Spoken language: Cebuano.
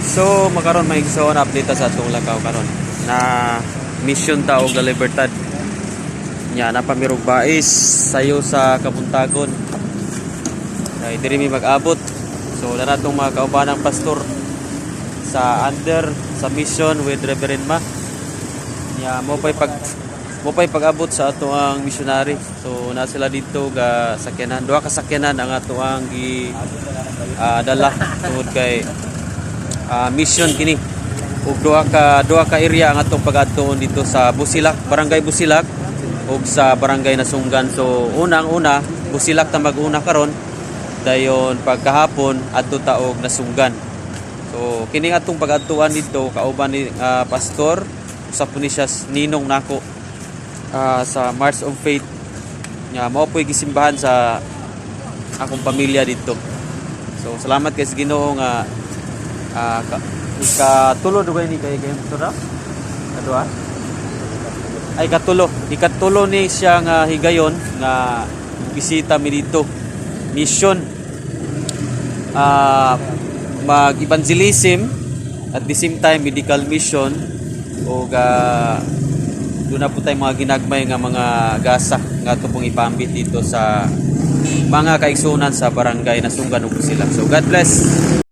So makaron, mga igsoon, update ta sa atong lakaw karon. Na mission ta og La Libertad. Nya napamirog bais sayo sa kabuntagon. Kay diri mi mag-abot. So na natong mga kaubanang pastor sa under sa mission with Reverend Ma. Nya mo pay pag-abot sa ato ang missionary. So na sila dito ga sakyanan, duha ka sakyanan ang ato ang gi dala tungod kay mission kini ug duha ka area ang atong pag-adtuon dito sa Busilak, Barangay Busilak ug sa Barangay Nasunggan. So unang una, Busilak ta mag-una karon, dayon pagkahapon adto ta og Nasunggan. So kini atong pag-adtuan dito kauban ni pastor, usa po ni siya ninong nako sa March of Faith nga mao po'y gisimbahan sa akong pamilya dito. So salamat kay sa Ginoo nga ikatulo dugay ni kay kay pastor. Kadua? Ay, katulo. Ikatulo ni siya nga higayon nga bisita mi dito. Mission, mag-evangelism, at the same time medical mission o doon na po tayo mga ginagmay nga mga gasa nga ato pong ipambit dito sa mga kaigsunan sa Barangay Nasunggan ug Busilak. So God bless.